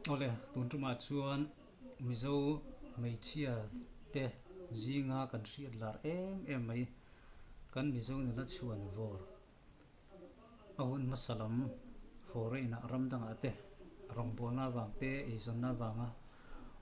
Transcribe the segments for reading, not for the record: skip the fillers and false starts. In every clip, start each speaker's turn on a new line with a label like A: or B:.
A: Awle, tun tumah chuan Mizo hmeichhia te zinga kan hriat lar em em mai, kan Mizo nula chhuan vawr a hun hmasa lam foreign ah ram dangah te rawngbawlna avang te eizawnna avanga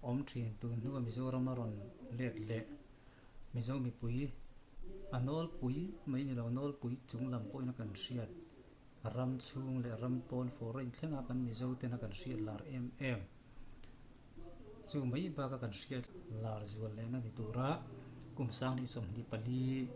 A: awm thin tun hnua Mizoram a rawn let leh Mizo mipui a nawlpui mai ni lo nawlpui chung lam pawhin a kan hriat ram chhung leh ram pawn foreign thlenga kan Mizo tena kan hriat lar em em. Chu mai baka kan hriat lar zual lehna ni tura kum 2024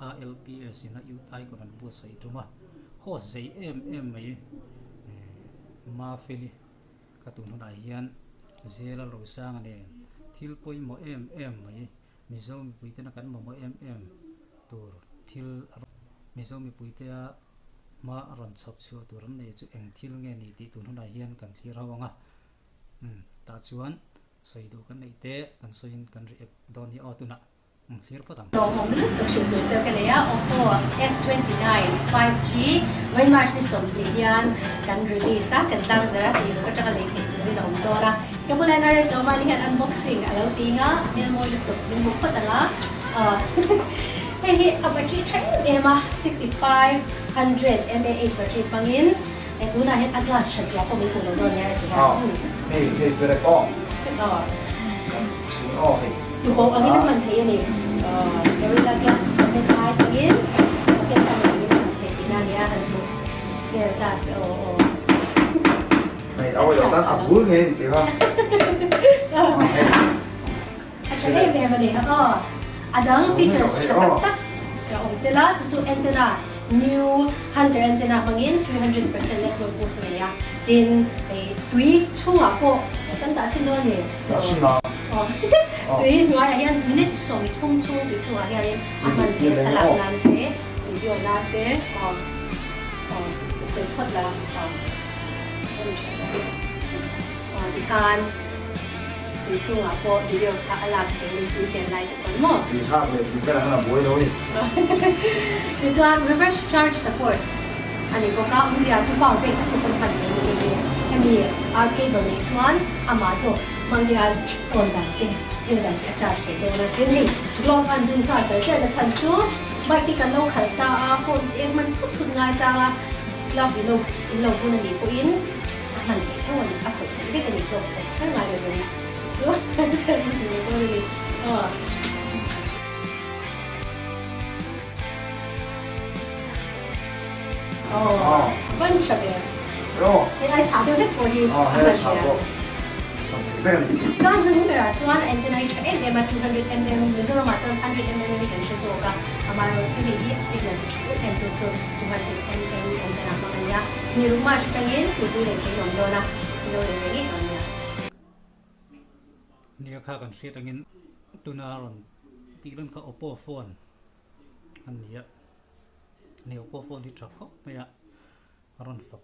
A: ALPS in a Youth Icon an buatsaih tum a, host zei em em mai Mafeli ka tun hunah hian Zela Rosanga nen thil pawimawh em em mai Mizo mipuitena kan mamawh em em tur thil Mizo mipuitea hma a rawn chhawp chhuah tur an nei chu eng thil nge ni tih tun hunah hian kan thlir ho ang a. Umm tah chuan sawi duh kan neih te kan sawiin kan react dawn hi aw tunah umm thlir phawt ang.
B: Hlawhawm lutuk hrilh tur che ka nei a, Oppo F29 5G vawi March ni 20 hian kan release a, kan tlang zar a tih ruk atanga lei theih turin a awm dawn a. Ka bulah hian RS Omani hian unboxing a lo ti nga, hmel mawi lutuk min hmu phawt ang a. Hei hi a battery tha em em a, 6500 mAh battery hmangin. Hei tunah hian a glass tha zia pawh min hmuh lo dawn nia a ti a.
C: Aw, hei hei perek aw.
B: Aw.
C: Kan chhung aw hei.
B: Tuboh angin a hman theih a ni. Aw, Gorilla Glass 7 ai hmangin pocket a hman angin a hman theih tihna a nia han hmuh vel ta se aw aw.
C: Hei aw lo tan a bul ngei ni tih kha.
B: Aw hei. A tha em em a ni. Aw, a dang features tha tak tak a awm tel a, chu chu antenna, new hunter antenna hmangin 300% network boost a nei a, tin hei tui chhungah pawh kan dah chhin dawn ni.
C: Dah chhin a.
B: Aw, tui hnuaiah hian minute 30 chhung tui chhungah hianin a hman theih a, thlalak nan te, video nan te, aw, aw, tui phawt la, aw, en tha dawn. Aw tikhan tui chhungah pawh video kha a lak thei ni tui chen lai te pawn maw?
C: Tui thlak leh tui ber ang a buai lo ni.
B: Tichuan reverse charge support a ni bawk a, awmzia chu power bank a thawk an hman thei ni hei hemi ar cable neih chuan amah zawk hmang hian phone dan te thil dan te a charge thei dawn a. Tin hei glove an dun nghal char char na chhan chu bike te kan lo khalh ta a, phone te hman thut thut ngai chang a glove in lo bun a nih pawhin A hman theih tho a ni, a khawih theih vek a ni tawk theih kher ngai lo veng chu chu kan sawi hman thei dawn a ni. Aw. Aw, van tha ve. Hei ai chhah deuh hlek pawh hi a hman theih a. Chuan hnung berah chuan antenna hi tha em em a, 200 mm, Mizoramah chuan 100 mm hi kan hre zawk a, amaherawhchu hei hi a signal hi tha em em tur chu 200 mm antenna hmang a ni a. Ni ruk March atangin mipui leh thei awm dawn a, lo lei ve ngei dawn nia.
A: Nia kha kan hriat angin tuna rawn tih lan kha Oppo phone a ni a, ni Oppo phone hi tha khawp mai a, a rawn fak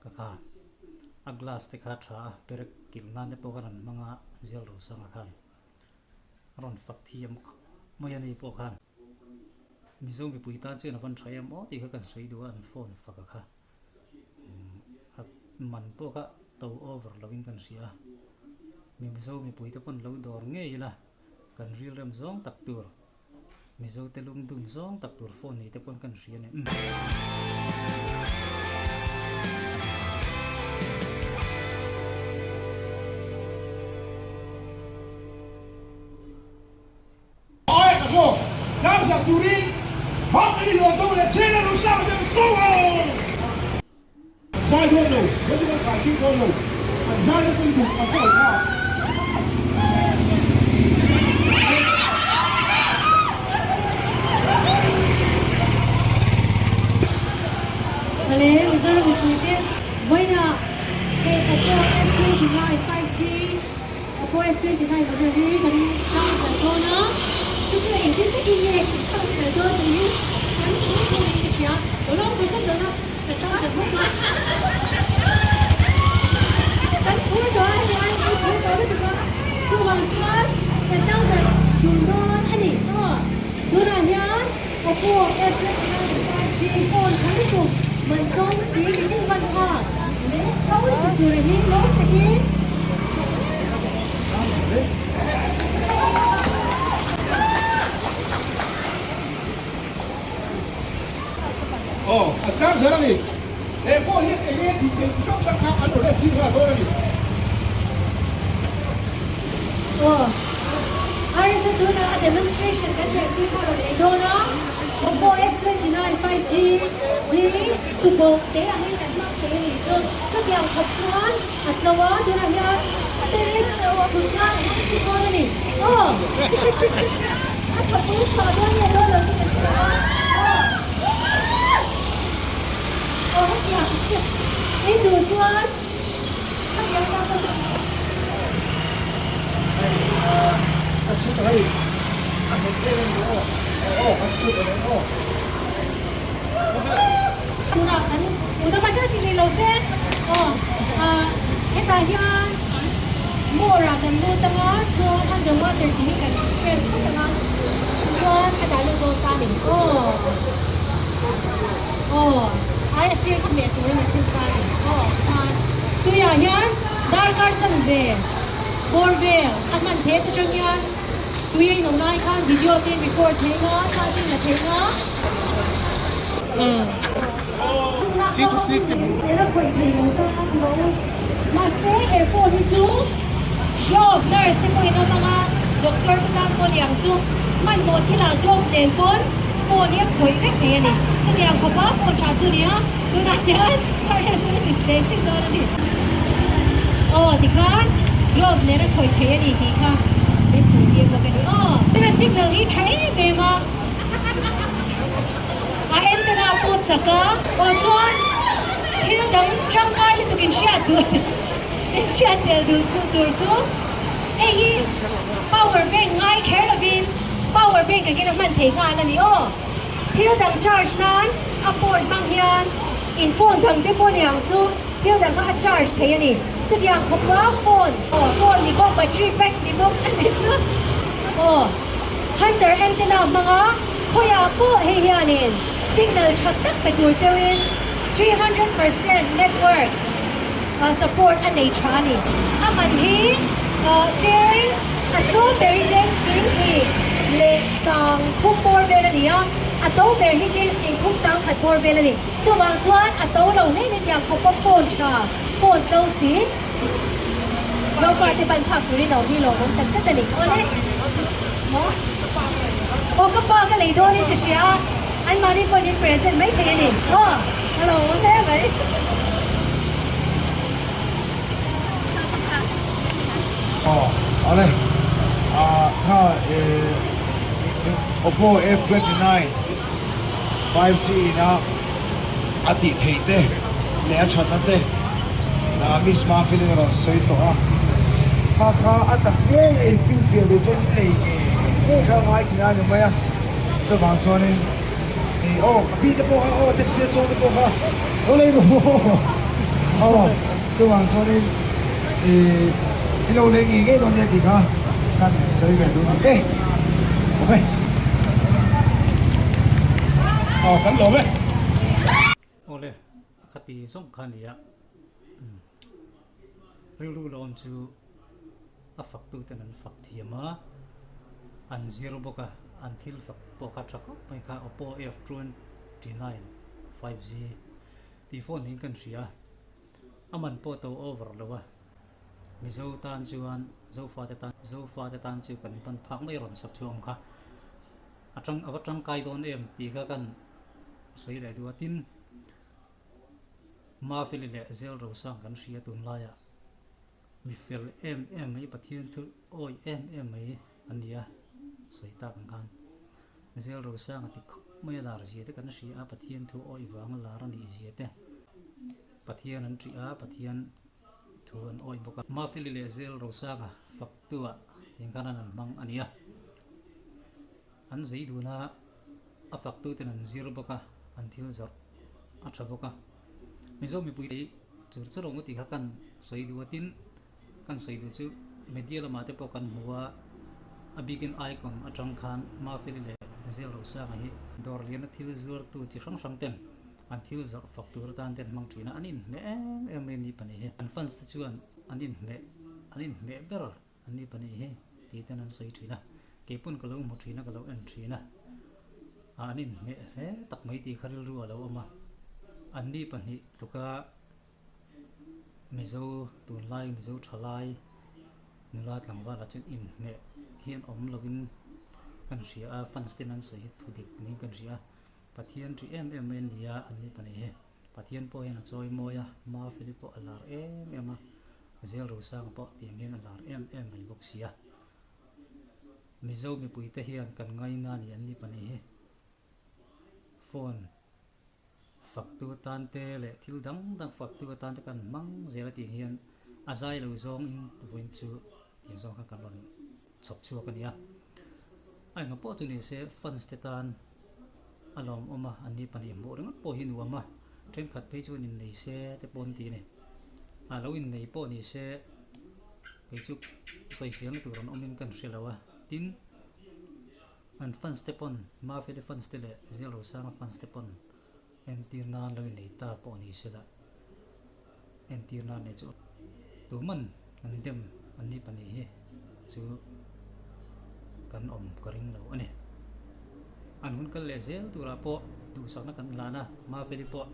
A: ka kha a glass te kha tha a, perek kilh nan te pawh khan an hmang a zial rosanga khan a rawn fak thiam khawp mai a ni pawh khan. Mizo mipui tan chuan a van tha em aw tih kha kan sawi duh a, an phone fak a kha a man pawh kha to over lo in kan hria a, mi Mizo mipui te pawn lo dawr ngei ila kan rilrem zawng tak tur Mizo te lungdum zawng tak tur phone nei te pawn kan hria a ni.
D: Ai ka hraw, tlangzah turin hak a ni luan dawn leh chen a lo sang deuh sauh a. Zai dawn lo, he chu kan khai tir dawn lo, an zai nasa lutuk an ka lo kha.
B: Awle, Mizoram mipuite vawiinah hei Oppo F29 5G Oppo F29 model hi kan tlang kal dawn a, chu chu engtin takin nge kan tlang kal dawn tih hi kan hmu thung in ka hria, ka lo hmu tlat lo a, ka tlang kal bawk a, kan phur tawh a hei ai kan phur tawh lutuk a, chuvang chuan kan tlang kal dun dawn a ni aw, tunah hian Oppo F29 5G phone kha lutuk man tlawm si min in hman nghal. lutuk tur a hi mawi takin.
D: Aw, a tlang zel a ni. He phone hi eng nge tih theih hrang hrang kha an rawn en tir nghal dawn a ni.
B: Aw, RSA tuna a demonstration kan neih chu kha rawn ei dawn a, Oppo F29 5G hi tuboh te angin kan hmang thei a nih chu. Chutiang khawp chuan a tlo a, tunah hian terek chhut nan a hmang thei dawn a ni. Aw, a thawpui chhuah dawn nge dawn lo chu kan hre lo a. Aw. Aw hetiang i duh chuan khatiang tan ka duh.
C: Hei ka chhut ang hei a nghet em em ni aw aw ka chhut ang aw.
B: Tunah kan u dama zat i nei lo se aw hetah hian more ah kan lut anga chuan underwater tih hi kan press phawt anga chuan a dah lut dawn ta a ni aw. Aw, ai a sir kha hmeh tur a ni thil ta a ni. Aw, khan tuiah hian darkar chanve bawr vel a hman theih atang hian tui a inawm lai khan video te in record thei nga, thla te in la thei nga. Ela khawih thei lo ta a lo. Mahse he phone hi chu glove nurse te pawhin awm ang a, doctor te tan pawh ni ang chu hmanhmawh thilah glove nen pawn phone hi a khawih vek thei a ni. Chutiang khawpa phone tha chu nia tunah hian RS a display chik dawn a ni. Aw tikhan glove nen a khawih thei a ni tih kha min hmuh tir bawk a ni. Aw tuna signal hi tha em em a. A antenna pawh chak a. Aw chuan thil dang tangkai lutuk in hriat duh in hriat tel duh chu tur chu hei hi power bank ngai kher lovin power bank angin a hman thei nghal a ni aw. Thil dang charge nan a port hmang hian in phone dang te pawh niang chu thil dang kha a charge thei a ni. Chutiang khawpa phone aw phone ni bawk battery pack ni bawk a ni chu aw hunter antenna hmanga Khawiah pawh hei hianin signal tha tak pe tur cheuhin 300% network support a nei tha a ni. A man hi cheng a tlawm ber hi cheng sing hnih leh sang thum bawr vel a ni a, a to ber hi cheng sing thum sang khat bawr vel a ni. Chuvang chuan a to lo hle ni tiang khawpa phone tha, phone tlo si Zofate ban phak turin a awm hi lawmawm takzet a ni. Awle. Maw? Aw ka pa ka lei dawnin ka hria a, anmahni pawhin min present mai thei a ni. Aw, ka lo awm hle mai.
C: Aw, awle. Ah, kha eh Oppo F29 5G ina a tih theih te leh a thatna te ah Miss Mafilin a rawn sawi tawh a, kha kha a tak ngei a infinfiah duh chuan in lei ngei ngei kha a ngai tih a ni mai a, chuvang chuanin ih aw ka pi te pawh kha aw taxi a chuang te pawh kha lo lei ru aw chuvang chuanin ih i lo lei ngei ngei dawn nia tih kha kan sawi ve duh ni e awm e.
D: Aw kan lawm e.
A: Awle ka ti zawng kha nia rilru lawm chu a fak tu ten an fak thiam a an zir bawk a an thil fak pawh kha tha khawp mai kha Oppo F29 5G tih phone niin kan hria a man pawh to over lo a. Mizo tan chuan Zofate tan Zofate tan chu kan ban phak mai rawn sak chu ang kha a tang a va tangkai dawn em tih kha kan sawi leh duh a tin Mafeli leh Zel Rosang kan hria tunlaiah mi fel em em mai Pathian thu awi em em mai an ni a sawi tak ang khan Zel Rosanga ti khawp mai a lar zia te kan hria a Pathian thu awi vanga lar a nih zia te Pathian an ṭih a Pathian Thu an awih bawk a. Mafeli leh Zel Rosanga faktuah tiang khan an hmang a ni a. An zei dun a, a faktuten an zir bawk a, an thil zawrh a tha bawk a. Mizo mipui hi chur chur awm tih kha kan sawi duh a, tin kan sawi duh chu media lamah te pawh kan hmu a, a bikin icon atang khan Mafeli leh Zel Rosanga hi dawr liana thil zuartu chi hrang hrang ten. An thil zawrh fak tur atan te an hmang thin a, an inhmeh em em mai ni pahnih hi. An fans te chuan an inhmeh an inhmeh ber an ni pahnih hi tih ten an sawi thin a, keipawn ka lo hmu thin a ka lo en thin a, an inhmeh hle tak mai tih kha rilru a lo awm a, an ni pahnih tluka Mizo tunlai Mizo thalai nula tlangvala chuan inhmeh hi an awm lovin kan hria a, fans ten an sawi hi thu dik niin kan hria a. Pathian ri em em mai an ni a, an ni pahnih hi. Pathian pawh hian a chawi mawi a, Mafeli pawh a lar em em a, Zel Rosanga pawh tiang hian a lar em em mai bawk si a. Mizo mipuite hian kan ngaina a ni an ni pahnih hi. Phone faktu atan te leh thil dang dang faktu atan te kan hmang zel a tiang hian a zai lo zawngin vawiin chu tiang zawng kha kan rawn chhawp chhuak a ni a. A engah pawh chu ni se fans te tan a lawmawm a, an ni pahnih hmuh ringawt pawh hi nuam a, thenkhat phei chuan innei se te pawh an ti a ni. A lo innei pawh ni se kei chu sawiselna tur an awmin kan hre lo a, tin an fans te pawn Mafeli fans te leh Zialrosanga fans te pawn entir nan lo innei ta pawh ni se la entir nan nei chu tuman an dem an ni pahnih hi chu kan awm ka ring lo a ni. An hun kal leh zel turah pawh duhsakna kan hlan a, Mafeli pawh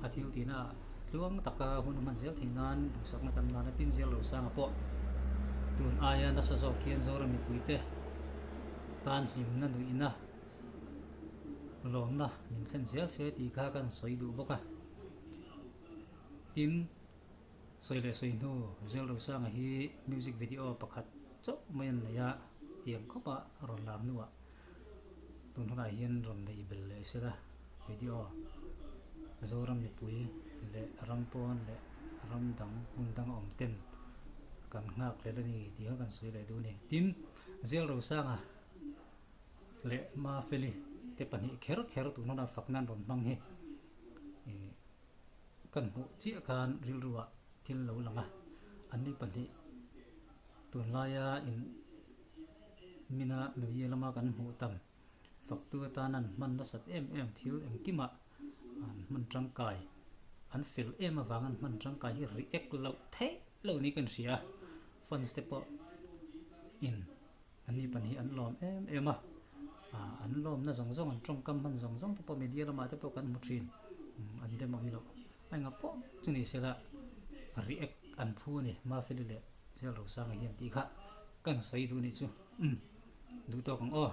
A: a thil tihna ah tluang taka hun a hman zel theih nan duhsakna kan hlan a, tin zel lo sanga pawh tun aia nasa zawk hian Zoram mipuite tan hlimna nuihna lawmna min thlen zel se tih kha kan sawi duh bawk a. Tin, sawi leh sawi hnu Zel Rosanga hi music video pakhat chauh mai an nei a, tiang khawpa rawn lar hnuah tun hunah hian rawn neih belh leh sela video Zoram mipui leh ram pawn leh ram dang hmun dang a awm ten kan nghak hlel a ni tih kha kan sawi leh duh a ni. Tin, Zel Rosanga leh Mafeli te pahnih kher kher tun hunah fakna an rawn hmang hi ih kan hmuh chiah khan rilruah thil lo lang a, anni pahnih tunlaia in mina media lama kan hmuh tam faktu atan an hman nasat em em thil engkimah an hman tangkai an fel em avang an hman tangkai hi react loh theih loh niin kan hria a, fans te pawh in. Anni pan hi an lawm em em a, an lawmna zawng zawng, an tawngkam hman zawng zawng te pawh media lamah te pawh kan hmu thin, an dem awm loh. A enga pawh chu ni sela react an phu a ni, Mafeli leh Zel Rosanga hian tih kha kan sawi duh a nih chu. Umm, duh tawk ang aw.